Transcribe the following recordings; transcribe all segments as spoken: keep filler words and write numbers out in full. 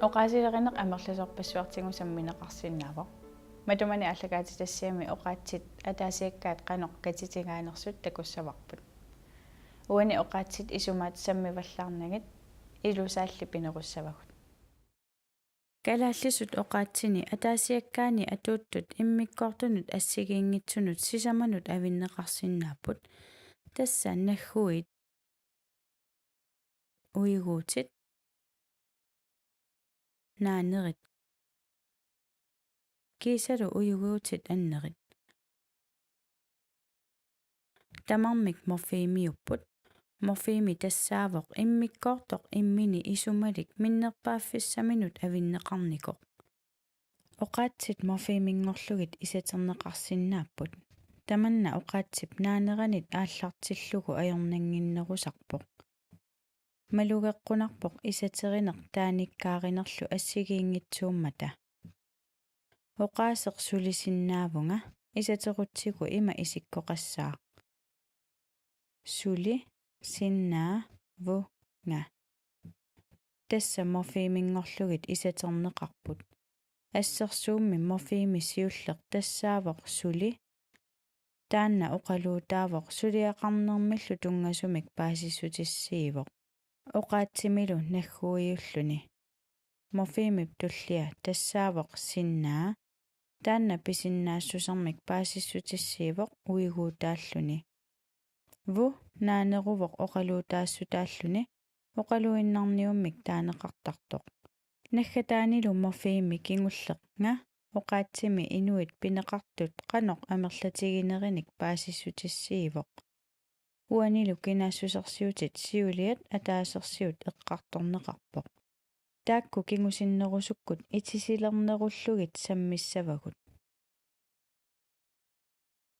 Oqaasilerineq amerlasoorpassuartigut sammineqarsinnaavoq. Matumani aallakaatitassiami oqaatsit ataasiakkaat qanoq katitigaanersut takussavarput. Uani oqaatsit isumaat sammivallaarnagit ilusaalli pinerussavagut. Kalaallisut oqaatsini ataasiakkaani atuuttut immikkoortunut assigiinngitsunut sisamanut avinneqarsinnaapput. Tassa nagguit, uiguutit, naanerit kiisalu uiguutit annerit. Tamarmik morfemiupput. Morfemi tassaavoq immikkoortoq immini isumalik minnerpaaffissaminut avinneqarnikoq. Oqaatsit morfeminngorlugit isaterneqarsinnaapput. Tamanna oqaatsip naaneranit aallartillugu ajornannginnerusarpoq. Malugeqqunarpoq isaterineq taanikkaarinerlu assigiinngitsuummata. Oqaaseq sulisinnaavunga isaterutsigu ima isikkoqassaaq: suli, sinnaa, vu, nga. Tassa morfeminngorlugit isaterneqarput. Assersuummi morfemi siulleq tassaavoq suli. Taanna oqaluutaavoq suliaqarnermillu tunngasumik paasissutissiivoq, oqaatsimilu nagguiulluni. Morfemip tullia tassaavoq sinnaa. Taanna pisinnaassusermik paasissutissiivoq uiguutaalluni. Vu naaneruvoq oqaluutaassutaalluni oqaluinnarniummik taaneqartartoq. Naggataanilu morfemi kingulleq nga oqaatsimi inuit pineqartut qanoq amerlatiginerinik paasissutissiivoq. Uanilu kinaassusersiutit siuliat ataasersiut eqqartorneqarpoq. Taakku kingusinnerusukkut itisilernerullugit sammissavagut.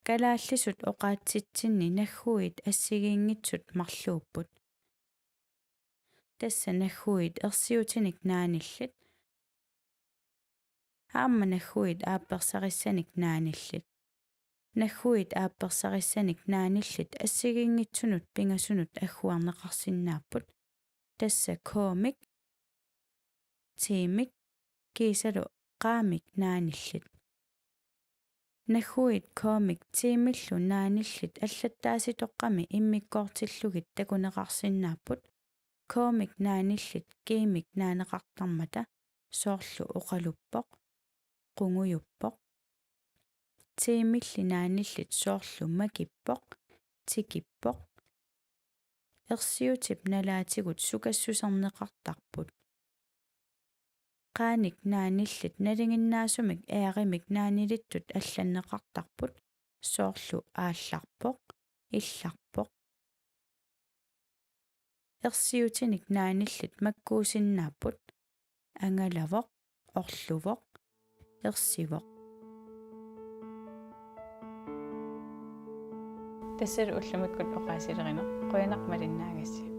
Kalaallisut oqaatsitsinni nagguit assigiinngitsut marluupput. Tassa nagguit ersiutinik naanillit aamma nagguit aappersarissanik naanillit. Nagguit aappersarissanik naanillit assigiinngitsunut pingasunut agguarneqarsinnaapput. Tassa K-mik, T-mik kiisalu Q-mik naanillit. Nagguit K-mik T-millu naanillit allattaasitoqqami immikkoortillugit takuneqarsinnaapput. K-mik naanillit G-mik naaneqartarmata soorlu oqaluppoq, qungujuppoq. T-milli naanillit soorlu makippoq, tikippoq. Ersiutip nalaatigut sukassuserneqartarput. Q-nik naanillit nalinginnaasumik R-imik naanilittut allanneqartarput, soorlu aallarpoq, illarpoq. Ersiutinik naanillit makkuusinnaapput: angalavoq, orluvoq, ersivoq. Tassalu ullumikkut oqaasilerineq, qujanaq malinnaagassi.